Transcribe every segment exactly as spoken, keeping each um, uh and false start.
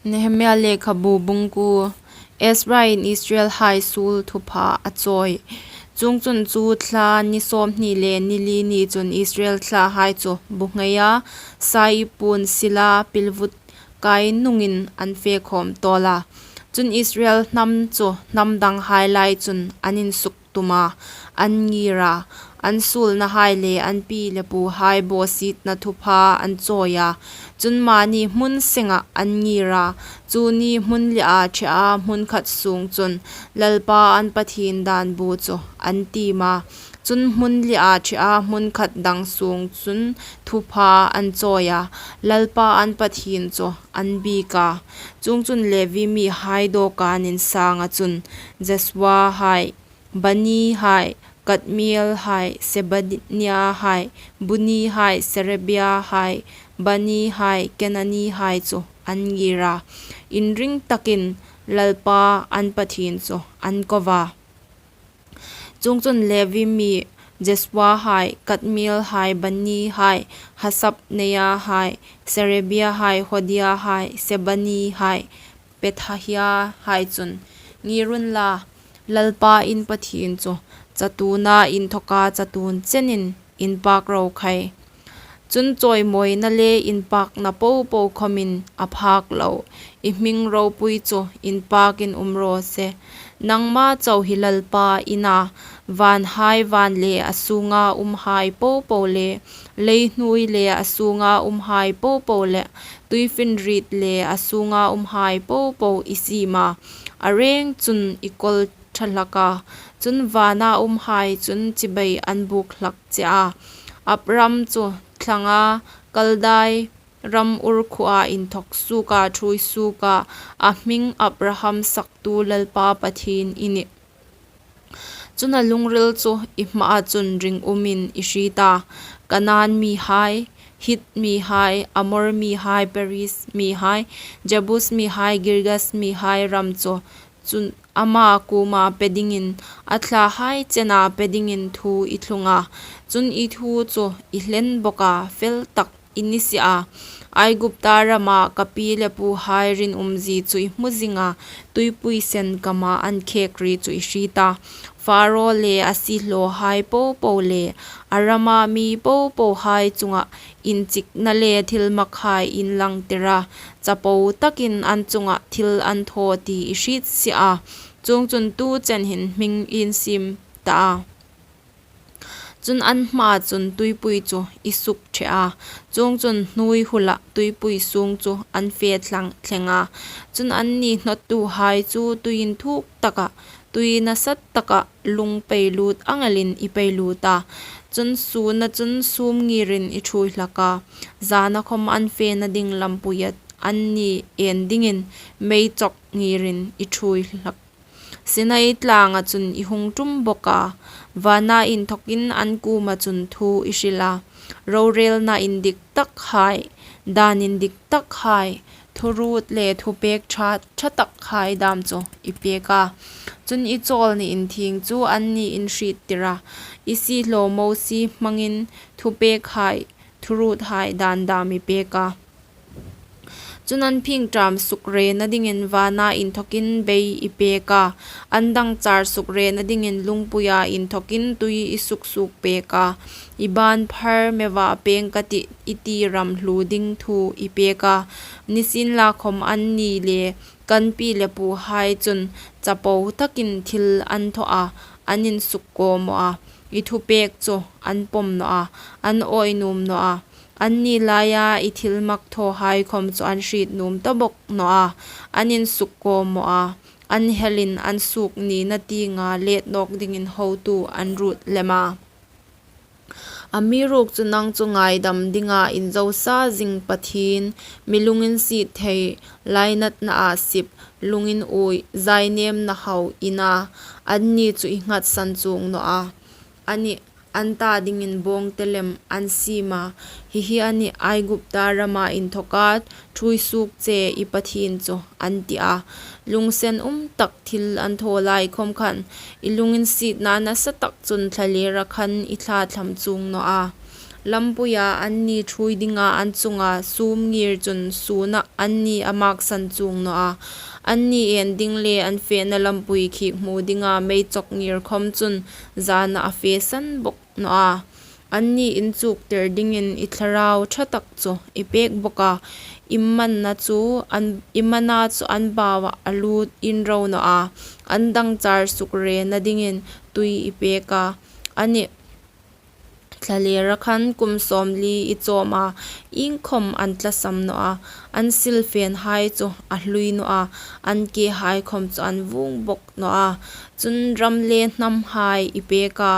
Nehemia lekhabu bung kuo. Ezra-in Israelhai suol thupha a chawi. Chuongchun chu thla ni sawmhni le ni li ni chun Israel thlahai chu bu ngheia, sai puon sila pilvut kai nungin an fe khawm tawl a. Chun Israel hnam chu hnam danghai lai chun an insuk tum a, an ngir a, an suolnahai le an pi le puhai bawsietna thupha an chawi a. Chun mani hmun sengah an ngir a, chu ni hmun liha ṭhea hmun khat sung chun Lalpa an Pathien dan bu chu an tiem a. Chun hmun liha ṭhea hmun khat dang sung chun thupha an chawi a, Lalpa an Pathien chu an biek a. Chuongchun Levi mihai dawkan insanga chun Jesua hai, Bani hai, Kadmiel hai, Sebania hai, Buni hai, Serebia hai, Bani hai, Kenani hai chu an ngir a, inring takin Lalpa an Pathien chu an ko a. Chuongchun Levi mi Jesua hai, Kadmiel hai, Bani hai, Hasabneia hai, Serebia hai, Hodia hai, Sebani hai, Pethahia hai chun, ngir unla, Lalpa in Pathien chu chatuona inthoka chatuon chenin inpak ro khai. Chun chawimawina le inpakna popo khomin a phak lo, i hming ropui chu inpakin um raw se. Nangma chau hi Lalpa i na, vanhai van le a sunga umhai popo le, leihnuoi le a sunga umhai popo le, tuifinriet le a sunga umhai popo i siem a, a reng chun i kawl ṭha hlak a. Chun vana umhai chun chibai an buk hlak che a. Abram chu thlanga Kaldai ram Ur khuoa inthok suoka ṭhuoi suoka a hming Abraham saktu Lalpa Pathien i nih. Chun a lungril chu i hmaa chun ringumin i hriet a, Kanaan mihai, Hit mihai, Amor mihai, Periz mihai, Jebus mihai, Girgas mihai ram chu chun ama kuoma pe dingin a thlahai chena pe dingin thu i thlung a. Chun i thu chu i hlen bawk a, fel tak i ni si a. Aigupta rama ka pi le puhai rinumzie chu i hmu zing a, tuipui sen kama an khek ri chu i hriet a. Pharaoh le a siehlawhai popo le a rama mi popohai chunga inchikna le thilmakhai inlangtir a, chapo takin an chunga thil an thaw ti i hriet si a. Chuongchun tu chen hin hming insiem ta a. Chun an hmaa chun tuipui chu i suk ṭhe a. Chuongchun hnuoi hula tuipui sung chu an fe thlang thleng a. Chun anni hnawttuhai chu tui inthuk taka, tui nasa taka lung pei lut ang elin i pei lut a. Chun suna chun sum ngirin i ṭhuoi hlak a. Zana khawm an fena ding lampuia anni en dingin mei chawk ngirin i ṭhuoi hlak. Sinai tlanga chun i hung ṭum bawk a, vana inthokin an kuoma chun thu i hril a, rorelna indik takhai, dan indik takhai, thuruot le thupek ṭha, ṭha takhai dam chu i pek a. Chun i chawl ni inthieng chu anni in hriettir a, i siehlaw Mosie hmangin thupekhai, thuruothai dan dam i pek a. Chun an phingṭam sukrena dingin vana inthokin bei i pek a, an dangchar sukrena dingin lungpuia inthokin tui i suksuok pek a, i ban phar meva peng ka tih i ti ram hlu ding thu i pek a, nisienlakhawm anni le kan pi le puhai chun chapo takin thil an thaw a, an insukkaw maw a, i thupek chu an pawm naw a, an awi nuom naw a, anni laia i thil mak thawhai khawm chu an hriet nuom ta bawk naw a, an insukkaw maw a, an helin an suok nina tienga let nawk dingin hotu an ruot lem a. Amiruokchu nang chu ngaidam dinga inzosa zing Pathien, mi lunginsiet thei, lainatnaa sip, lunginuoi, zainêmna hau i na, anni chu i nghatsan chuong naw a. Anih, an ta dingin bawngte lem an siem a, hi hi a nih Aigupta rama inthoka ṭhuoi suok che i Pathien chu, an ti a. Lunginsen um tak thil an thaw lai khawm khan, i lunginsietna nasa tak chun thlalera khan i thlathlam chuong naw a. Lampuia anni ṭhuoi dinga an chunga sûm ngir chun sûna anni a mâksan chuong naw a. Anni en ding le an fena lampui khik hmu dinga mei chawk ngir khawm chun zâna a fesan bawk naw a. Anni inchuktir dingin i thlarau ṭha tak chu i pêk bawk a. I manna chu an, i mana chu an bauah a lût inro naw a. An dangchar sukrena dingin tui i pêk a. Anih, thlalera khan kum sâwmli i châwm a, iengkhawm an tlasam naw a. An silfenhai chu a hlui naw a, an kehai khawm chu an vuong bawk naw a. Chun ram le hnamhai i pêk a,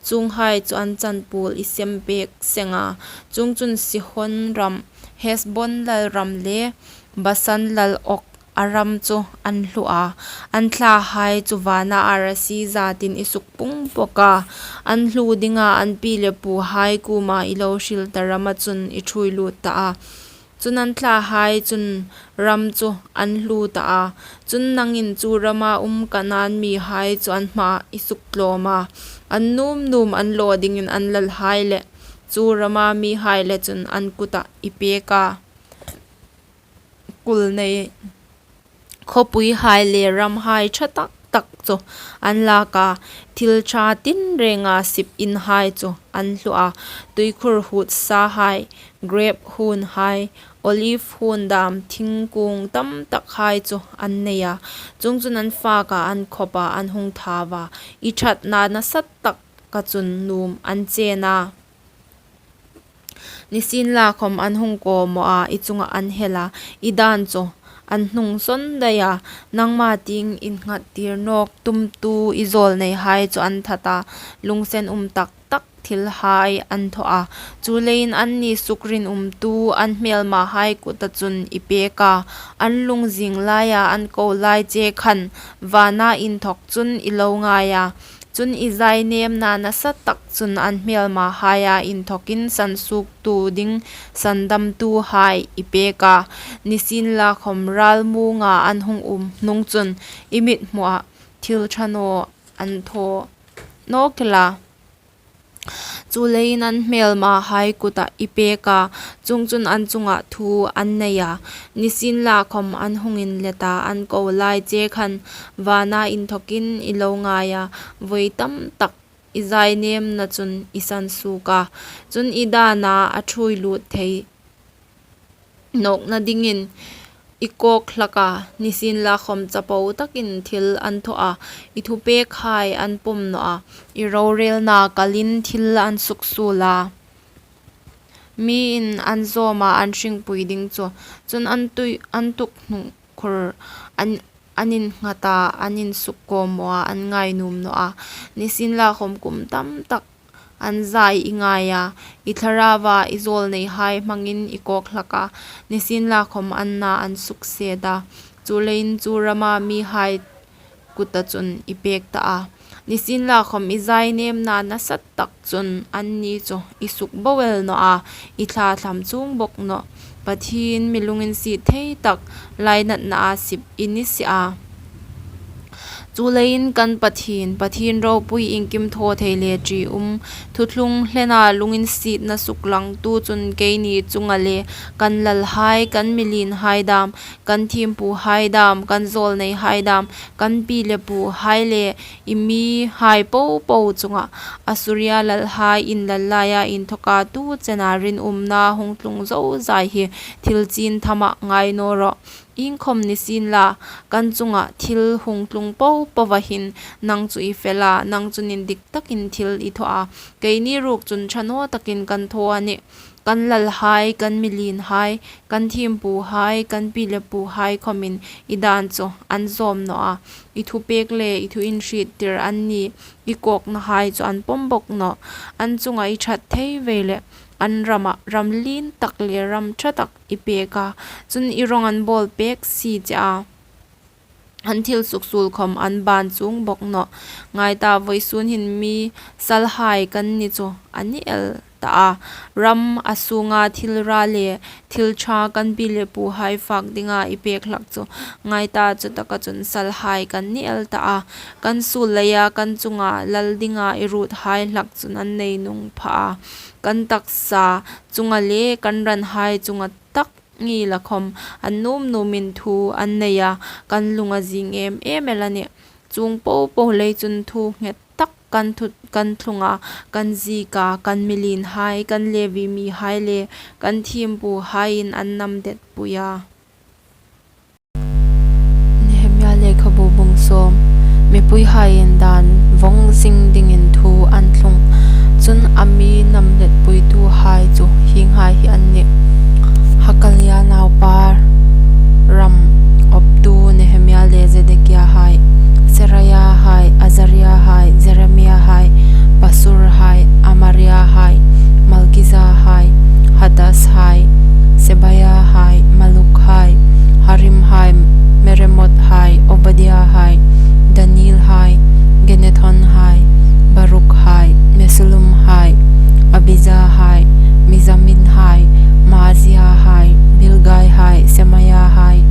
chuonghai chu an chanpuol i sem pêk seng a. Chuongchun Sihon ram, Hesbon lal ram le Basan lal Og a ram chu an hluo a. An thlahai chu vâna arasi zâtin i sukpung bawk a. An hluo dinga an pi le puhai kuoma i lo hril ta rama chun i ṭhuoi lût ta a. Chun an thlahai chun ram chu an hluo ta a. Chun nangin chu rama um Kanaan mihai chu an hmaah i suktlâwm a. An nuom nuom an law dingin an lalhai le chu rama mihai le chun an kutah i pêk a. Kul nei khawpuihai le ramhai ṭha tak tak chu an lâk a. Thil ṭha tinrenga sip inhai chu an hluo a. Tuikhur huotsahai, grêp huonhai, oliv huon dâm thingkung tam takhai chu an nei a. Chuongchun an fâk a, an khawp a, an hung thau a. I ṭhatna nasa taka chun nuom an chên a. Nisienlakhawm an hung kâwmaw a, i chungah an hel a, i dân chu an hnungsawn dai a. Nangma tieng innghattir nâwk tumtu i zâwlneihai chu an that a, lunginsen um tak tak thilhai an thaw a. Chuleiin anni sukrinumtu an hmêlmahai kuta chun i pêk a. An lungzing laia an ko lai che khan vâna inthawk chun i lo ngai a. Chun i zainêmna nasa tak chun an hmêlmahaia inthawkin sansuoktu ding sandamtuhai i pêk a. Nisienlakhawm râlmuonga an hung um hnung chun i mithmuah thil ṭha naw an thaw nâwk el a. Chuleiin an hmêlmahai kutah i pêk a, chuongchun an chungah thu an nei a. Nisienlakhawm an hung inlet a, an ko lai che khan vâna inthawkin i lo ngai a, vawi tam tak i zainêmna chun i sansuok a. Chun i dâna a ṭhuoi lût thei nâwkna dingin i kâwk hlak a. Nisienlakhawm chapo takin thil an thaw a, i thupêkhai an pawm naw a. I rorêlna kalin thil an suksuol a. Miin an zâwm a, an hringpui ding chu. Chun an tui, an tukhnungkhur an, an innghat a, an insukkâwmaw a, an ngai nuom naw a. Nisienlakhawm kum tam tak an zai i ngai a, i thlaraua i zâwlneihai hmangin i kâwk hlak a. Nisienlakhawm an na an sukset a. Chuleiin chu rama mihai kuta chun i pêk ta a. Nisienlakhawm i zainêmna nasa tak chun anni chu i sukbo el naw a, i thlathlam chuong bawk nawh. Pathien mi lunginsiet thei tak, lainatnaa sip i ni si a. Chuleiin kan Pathien, Pathien ropui iengkim thaw thei le ṭium, thuthlung hlena lunginsietna suklangtu chun keini chunga le kan lalhai, kan milienhai dâm, kan thiempuhai dâm, kan zâwlneihai dâm, kan pi le puhai le i mihai popo chunga Assuria lalhai inlal laia inthawka tu chena rinumna hung tlung zozai hi thil chîn thama ngai naw rawh. Iengkhawm ni sienla, kan chunga thil hung tlung popoa hin nang chu i fel a, nang chun indik takin thil i thaw a. Keini ruok chun ṭha naw takin kan thaw a nih. Kan lalhai, kan milienhai, kan thiempuhai, kan pi le puhai khawmin i dân chu an zâwm naw a. I thupêk le i thu inhriettir anni i kâwknahai chu an pawm bawk nawh. An chunga i ṭhat thei vei leh an rama ram lien tak le ram ṭha tak i pêk a. Chun i rawng an bâwl pêk si che a. an thil suksuol khawm an bân chuong bawk nawh. Ngai ta, vawisun hin mi salhai kan ni chu a ni el ta a, ram a sunga thil ra le thil ṭha kan pi le puhai fak dinga i pêk hlak chu. Ngai ta, chutaka chun salhai kan ni el ta a, kan suol leia kan chunga lal dinga i ruothai hlak chun an nei nung pha a, kan taksa chunga le kan ranhai chunga tak ngila khawm an nuom nuomin thu an nei a, kan lung a zing em em el a nih. Chuong po po lei chun thu nghet tak kan thu, kan thlung a, kan ziek a, kan milinhai, kan Levi mihai le kan thiempuhaiin an nam detpui a. Nehemia lekhabu bung sawm. Mipuihaiin dan vawng zing dingin thu an thlung. Chun a mi nam detpuituhai chu hienghai hi an nih: Hakalia naupa, ram awptu Nehemia le Zedekia hai, Seraia hai, Azaria hai, Jeremia hai, Pasur hai, Amaria hai, Malkija hai, Hatas hai, Sebaia hai, Maluk hai, Harim hai, Meremot hai, Obadia hai, Daniel hai, Genethon hai, Baruk hai, Mesullum hai, Abija hai, Mijamin hai, Maazia hai, Bilgai hai, Semaia hai,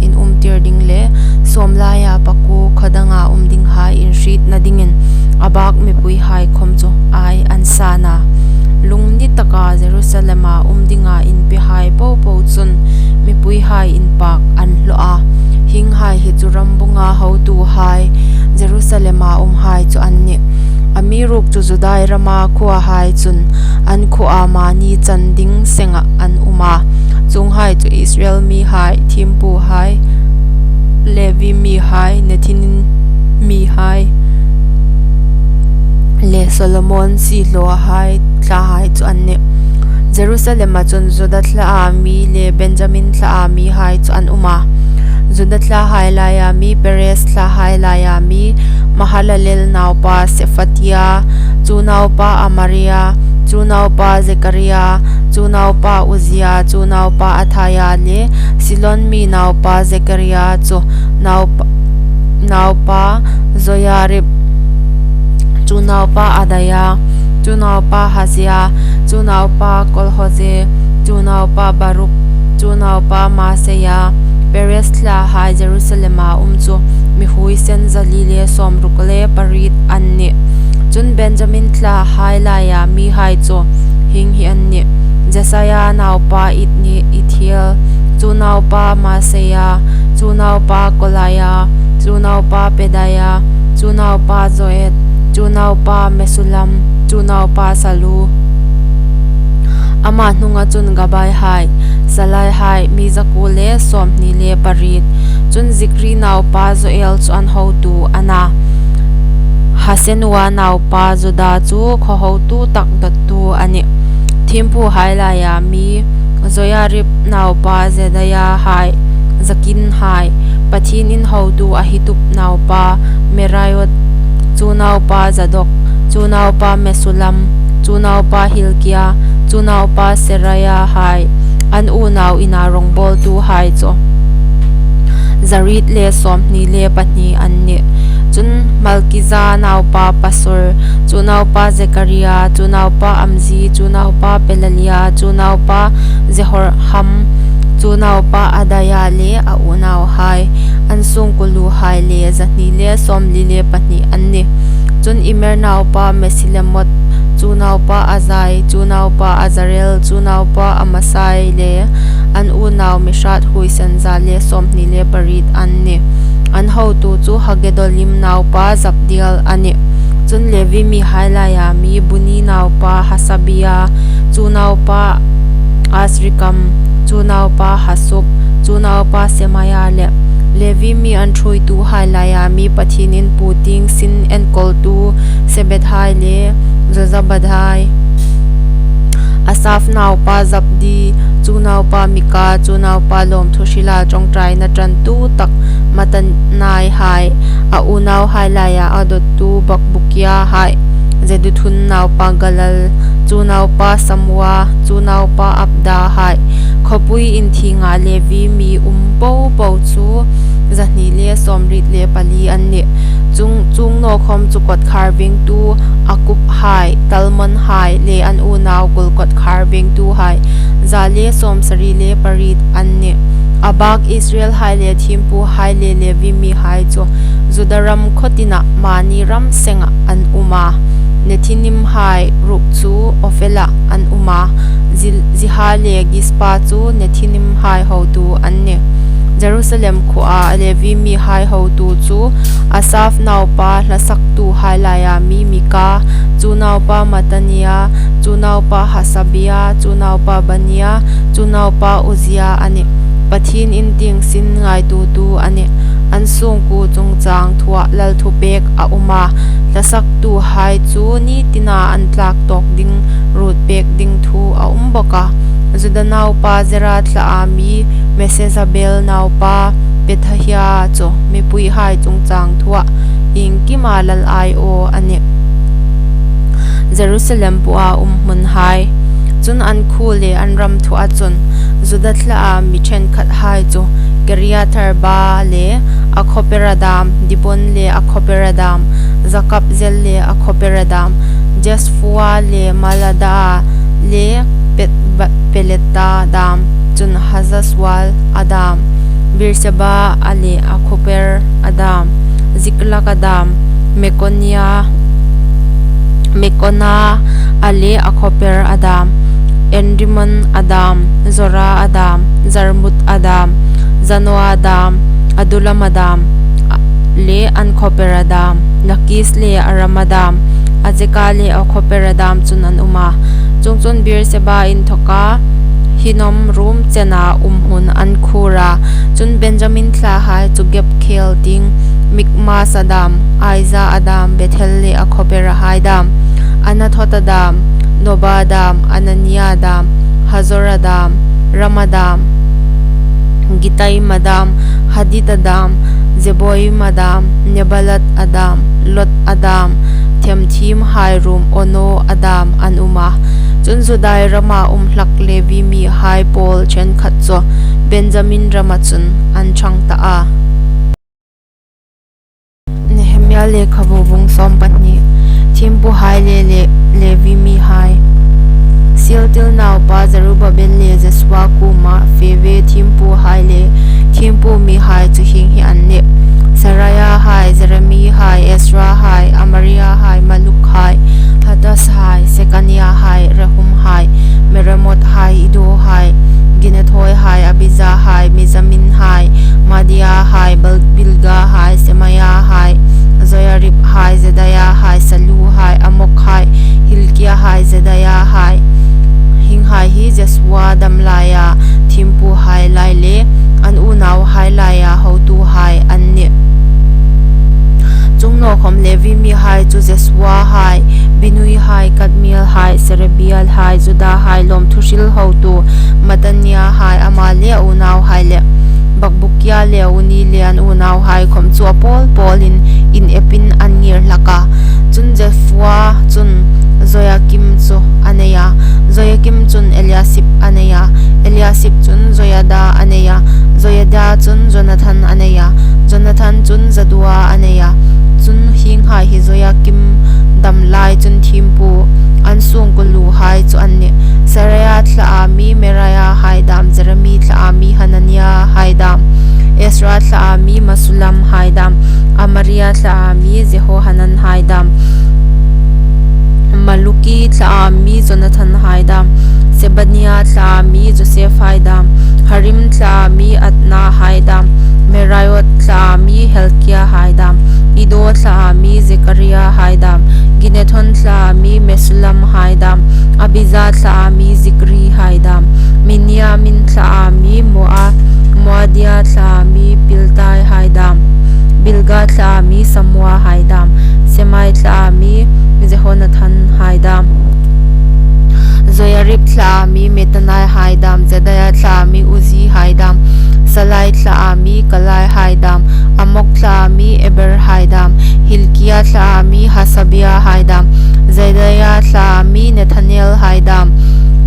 inumtir ding le sawm laia pakuo khaw danga um dinghai inhrietna dingin a bâk mipuihai khawm chu ai an san a. Lungni taka Jerusalema um dinga inpehai po po chun mipuihai inpâk an hlawh a. Hienghai hi chu rambunga hotuhai, Jerusalema umhai chu an nih. Amiruokchu Juda rama khuohai chun an khuoa mani chan ding sengah an um a. Chuonghai chu Israel mihai, thiempuhai, Levi mihai, Nethinim mihai le Solomon siehlawhai thlahai chu an nih. Jerusalema chun Juda thlaa mi le Benjamin thlaa mihai chu an um a. Juda thlahai laia mi, Perez thlahai laia mi, Mahalalel naupa Sephatia, chu naupa Amaria, chu naupa Zekaria, chu naupa Uzia, chu naupa Athaia le Silon mi naupa Zekaria, chu naupa, naupa Joiarib, chu naupa Adaia, chu naupa Hazia, chu naupa Kolhoze, chu naupa Baruk, chu naupa Maseia. Perez thlahai Jerusalema um chu mi huoisen za li le sawmruk le pariet an nih. Chun Benjamin thlahai laia mihai chu hieng hi an nih: Jesaia naupa Ithni-, Ithiel, chu naupa Maseia, chu naupa Kolaia, chu naupa Pedaia, chu naupa Joed, chu naupa Mesulam, chu naupa Salu. Ama hnunga chun Gabaihai, Salaihai, mi zakuo le sawmhni le pariet. Chun Zikri naupa Joel chu an hotu a na. Hasenua naupa Juda chu khaw hotu tak dottu a nih. Thiempuhai laia mi: Joiarib naupa Jedaia hai, Jakin hai, Pathien inhotu Ahitub naupa Meraiot, chu naupa Zadok, chu naupa Mesulam, chu naupa Hilkia, chu naupa Seraia hai. An unau ina rawngbawltuhai chu za riet le sawmhni le pahni an nih. Chun Malkija naupa Pasur, chu naupa Zekaria, chu naupa Amzi, chu naupa Pelalia, chu naupa Jehorham, chu naupa Adaia le a unauhai, an sungkuo luhai le za hni le sawmli le pahni an nih. Chun Immer naupa Mesilemot, chu naupa Azai, chu naupa Azarel, chu naupa Amasai le an unau mi hrat huoisen za le sawmhni le pariet an nih. An hotu chu Hagedolim naupa Zabdiel a nih. Chun Levi mihai laia mi: Buni naupa Hasabia, chu naupa Azrikam, chu naupa Hasub, chu naupa Semaia le Levi mi an ṭhuoituhai laia mi, Pathien inpu tieng sin enkawltu Sebethai le Jozabadhai. Asaf naupa Zabdi, chu naupa Mika, chu naupa lawmthu hrila ṭawngṭaina ṭantu tak Mattanai hai. A unauhai laia a dottu Bakbukia hai, Jeduthun naupa Galal, chu naupa Samua, chu naupa Abda hai. Khawpui inthienga Levi mi um po po chu za hni le sawmriet le pali an nih. Chuong, chuong naw khawm chu kawtkhar vengtu Akub hai, Talmon hai le an unau kul kawtkhar vengtuhai za le sawmsari le pariet an nih. A bâk Israelhai le thiempuhai le Levi mihai chu Juda ram khaw tina mani ram senga an um a. Nethinimhai ruok chu Ophela an um a. Zi-, Ziha le Gispa chu Nethinimhai hotu an nih. Jerusalem khuoa Levi mihai hotu chu Asaf naupa hlasaktuhai laia mi Mika, chu naupa Mattania, chu naupa Hasabia, chu naupa Bania, chu naupa Uzzia a nih. Pathien in tieng sin ngaituotu a nih. An sungkuo chungchang thua lal thupêk a um a, hlasaktuhai chu ni tina an tlâk tâwk ding ruotpêk ding thu a um bawk a. Juda naupa Zera thlaa mi Mesezabel naupa Pethahia chu mipuihai chungchang thua iengkima lal aiaw a nih. Jerusalem pua um hmunhai. Chun an khuo le an ram thua chun Juda thlaa mi ṭhenkhathai chu Kiriath-arba le a khawpera dâm, Dibon le a khawpera dâm, Jakabzeel le a khawpera dâm, Jeshfua le Molada le Beth-, Beth-, Peleta dâm, chun Hazar-sual a dâm, Beerseba le a khawper a dam, Ziklag a dam, Mekonia, Mekona le a khawper a dam, En-rimmon a dam, Zora a dam, Jarmuth a dam, Zanoa a dam, Adullam a dam, le an khawper a dam, Lakis le a ram a dam, Azeka le a khawper a dam chun an um a. Chuongchun, Beerseba inthawka Hinnom ruom chena um hmun an khuor a. Chun Benjamin thlahai chu Geb khêl tieng Mikmas a dam, Aija a dam, Bethel le a khawperahai dam, Anathoth a dam, Noba a dam, Anania a dam, Hazor a dam, Ram a dam, Gittaim a dam, Hadid a dam, Zeboiim a dam, Neballat a dam, Lod a dam, themthiemhai ruom Ono a dam an um a. Chun Juda rama um hlak Levi mihai pawl ṭhenkhat chu Benjamin rama chun an ṭhang ta a. Nehemia Lekhabu, bung sawm pahni. Thiempuhai le, le Levi mihai. Shealtiel naupa Zerubbabel le Jesua kuoma fe ve thiempuhai le thiempu mihai chu hieng hi an nih: Seraia hai, Jeremia hai, Ezra hai, Amaria hai, Maluk hai, Hatus hai, Sekania hai, Rehum hai, Meremoth hai, Iddo hai, Ginethoi hai, Abija hai, Mijamin hai, Maadia hai, Bal-, Bilga hai, Semaia hai, Joiarib hai, Jedaia hai, Sallu hai, Amok hai, Hilkia hai, Jedaia hai, hienghai hi Jesua dam laia thiempuhai lai le an unauhai laia hotuhai an nih. Chuong naw khawm Levi mihai chu Jesua hai, Binnui hai, Kadmiel hai, Serebia hai, Juda hai lawmthu hril hotu Mattania hai, ama le a unauhai le Bakbukia le a u ni le an unauhai khawm chu a pawl pawlin inepin an ngir hlak a. Chun Jesua chun Joiakim chu a nei a, Joiakim chun Eliasib a nei a, Eliasib chun Joiada a nei a, Joiada chun Jonathan a nei a, Jonathan chun Jaddua a nei a. Chun hienghai hi Joiakim dam lai chun thiempu an sungkuo luhai chu an nih: Seraia thlaa mi Meraia hai dam, Jeremia thlaa mi Hanania hai dam, Ezra thlaa mi Mesullam hai dam, Amaria thlaa mi Jehohanan hai dam, Maluki thlaa mi Jonathan hai dam, Sebania thlaa mi Joseph hai dam, Harim thlaa mi Adna hai dam, Meraiot thlaa mi Hilkia hai dam, Iddo thlaa mi Zekaria hai dam, Ginethon thlaa mi Mesullam hai dam, Abija thlaa mi Zikri hai dam, Miniamin thlaa mi Moa-, Moadia thlaa mi Piltai hai dam, Bilga thlaa mi Samua hai dam, Semai thlaa mi Jehonathan hai dam, Joiarib thlaa mi Mattaniah hai dam, Jedaia thlaa mi Uzzi hai dam, Salai thlaa mi Kalai hai dam, Amok thlaa mi Eber hai dam, Hilkia thlaa mi Hasabia hai dam, Jedaia thlaa mi Nethanel hai dam,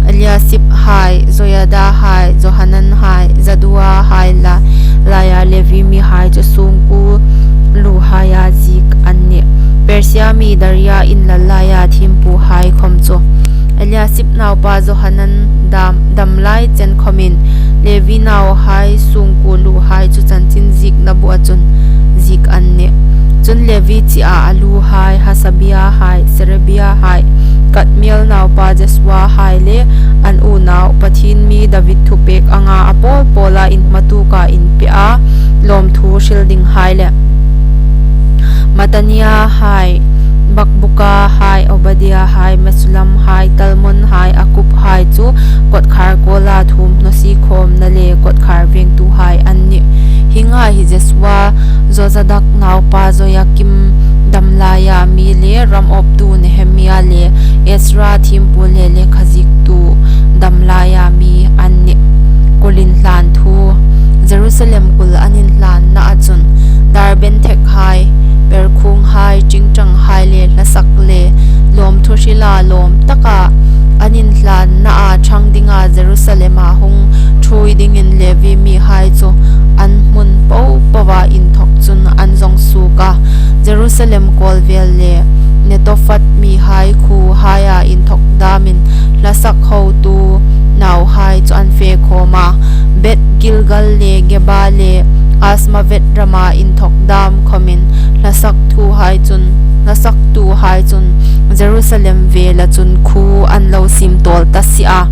Eliasib hai, Joiada hai, Johanan hai, Jaddua hai la, laia Levi mihai chu sungkuo luhaia ziek an nih. Persia mi Daria inlal laia thiempuhai khawm chu Eliasib naupa Johanan dam, dam lai chen khawmin Levi nauhai sungkuo luhai chu chanchin ziekna bua chun ziek an nih. Chun Levi chia a luhai Hasabia hai, Serebia hai, Kadmiel naupa Jesua hai le an unau, Pathien mi David thupêk anga a pawl pawla inhmatuoka inpia lawmthu hril dinghai le Mattania hai, Bakbuka hai, Obadia hai, Mesullam hai, Talmon hai, Akkub hai chu kotkhar kuoma thuomhnaw siekhawmna le kotkhar vêngtuhai an nih. Hienghai hi Jesua, Jozadak naupa Joiakim dam laia mi le ram awptu Nehemia le Ezra thiempu le lekha ziektu dam laia mi an nih. Kul inhlan thu. Jerusalem kul an inhlannaa chun Darbenthekhai, perkhuonghai, ṭingṭanghai le hlasak le lawmthu hrila lawm taka an inhlannaa ṭhang dinga Jerusalema hung ṭhuoi dingin Levi mihai chu an hmun po poa inthawk chun an zawng suok a. Jerusalem kawlvel le Netophath mihai khuohaia inthawk dâmin hlasak hotu nauhai chu an fe khâwm a. Beth Gilgal le Geba le Azmavet rama inthawk dam khawmin hlasaktuhai chun, hlasaktuhai chun Jerusalem vela chun khuo an lo siem tawl ta si a.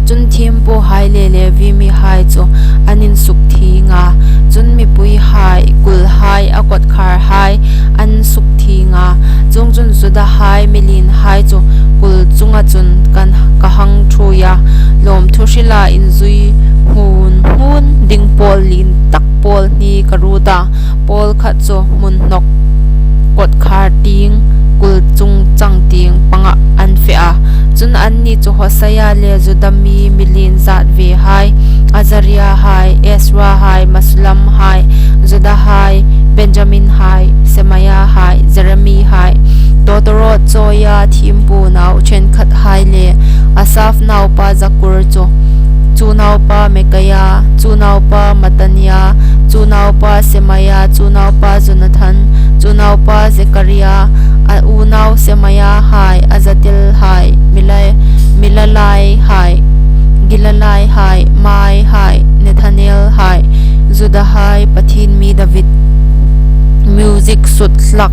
Chun thiempuhai le Levi mihai chu an insukthing a, chun mipuihai, kulhai, a kawtkharhai an sukthing a. Chuongchun Judahai milienhai chu kul chunga chun kan, ka hang ṭhuoi a, lawmthu hrila inzui hmun hmun ding pawl lien tak pawl hni ka ruot a, pawl khat chu hmun hnawk kawtkhar tieng, kul chungchang tieng panga an fe a. Chun anni chu Hosaia le Juda mi milien zatvehai, Azariahai, Ezrahai, Mesullamhai, Judahai, Benjaminhai, Semaiahai, Jeremihai, Tawtawrawt chawia thiempu nau ṭhenkhathai le Asaf naupa Zakur chu, chu naupa Mikaia, chu naupa Matania, chu naupa Semaia, chu naupa Jonathan, chu naupa Zekaria, a unau Semaiahai, Azatelhai, Mila-, Milalaihai, Gilalaihai, Maaihai, Nethanelhai, Judahai Pathien mi David music sut hlak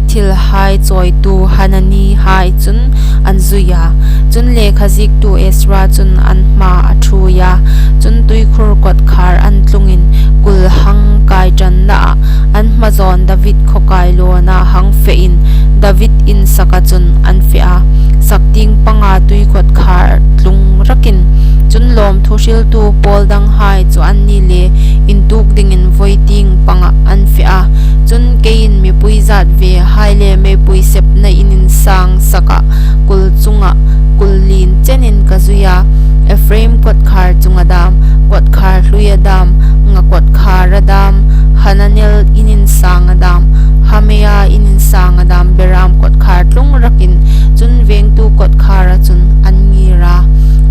thilhai chawitu Hananihai chun an zui a. Chun lekha ziektu Ezra chun an hmaa a ṭhuoi a. Chun tuikhur kawtkhar an tlungin kul hang kai ṭanna a, an hma zawn David khawkai lawna hang fein David insaka chun an fe a. Saktieng panga tui kawtkhar tlung rakin, chun lawmthu hriltu pawl danghai chu anni le intuok dingin vawiting panga an fe a. Chun keiin mipui zatvehai le meipui sepna in insang saka kul chunga kul lien chenin ka zui a. Ephraim kawtkhar chunga dam, kawtkhar hluia dam, nga kawtkhara dam, Hananel in insanga dam, Hamea in insanga dam, beram kawtkhar tlung rakin, chun vengtu kawtkhara chun an ngir a.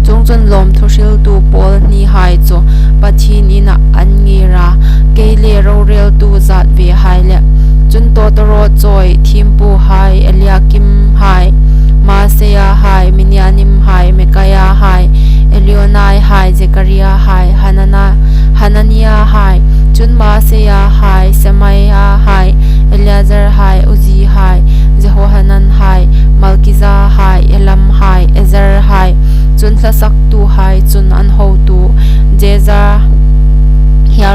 Chuongchun lawmthu hriltu pawl hnihai chu Pathien ina an ngir a, kei le roreltu zatvehai le. Chun tawtawrawt chawi thiempuhai, Eliakimhai, Maaseiahai, Miniaminhai, Mikaiahai, Elioenaihai, Zekariahai, Hanana-, Hananiahai, chun Maaseiahai, Semaiahai, Eleazarhai, Uzzihai, Jehohananhai, Malkijahai, Elamhai, Ezerhai, chun hlasaktuhai chun an hotu Jezahia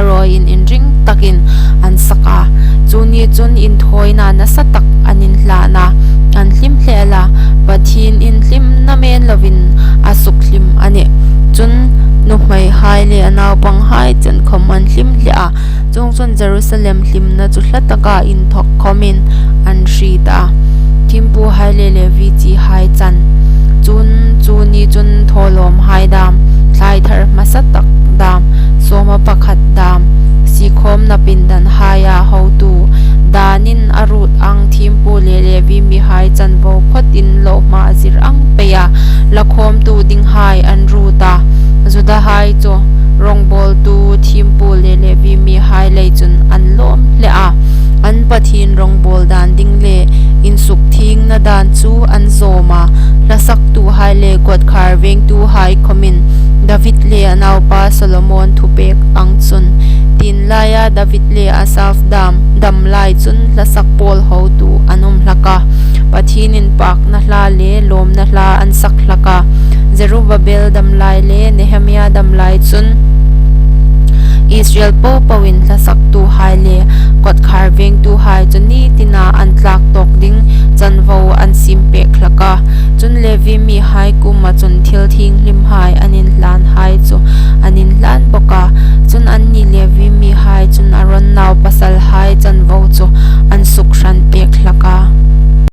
rawiin inring takin an sak a. Chu ni chun inthawina nasa tak an inhlan a, an hlim hle a, Pathien inhlimna men lovin a sukhlim a nih. Chun nuhmeihai le a naupanghai chen khawm an hlim hle a. Chuongchun Jerusalem hlimna chu hla taka inthawk khawmin an hriet a. Thiempuhai le Levi chihai chan. Chun chu ni chun thawlawmhai dam, thlaithar hmasa tak dam, sawma pakhat dam, siekhawmna pindanhaia hotu danin a ruot ang thiempu le Levi mihai chanvo phawtin lo hma zir ang peia lakhawmtu dinghai an ruot a. Judahai chu rawngbawltu thiempu le Levi mihai lei chun an lawm hle a. An Pathien rawngbawl dan ding le insukthingna dan chu an zawm a. Hlasaktuhai le kawtkhar vengtuhai khawmin David le a naupa Solomon thupek ang chun, tienlaia David le Asaf dam, dam lai chun hlasak pawl hotu an um hlak a. Pathien inpakna hla le lawmna hla an sak hlak a. Zerubbabel dam lai le Nehemia dam lai chun Israel popoin hlasaktuhai le kawtkhar vengtuhai chu ni tina an tlak tawk ding chanvo an siem pek hlak a. Chun Levi mihai kuoma chun thil thienghlimhai an inhlanhai chu an inhlan bawk a. Chun anni le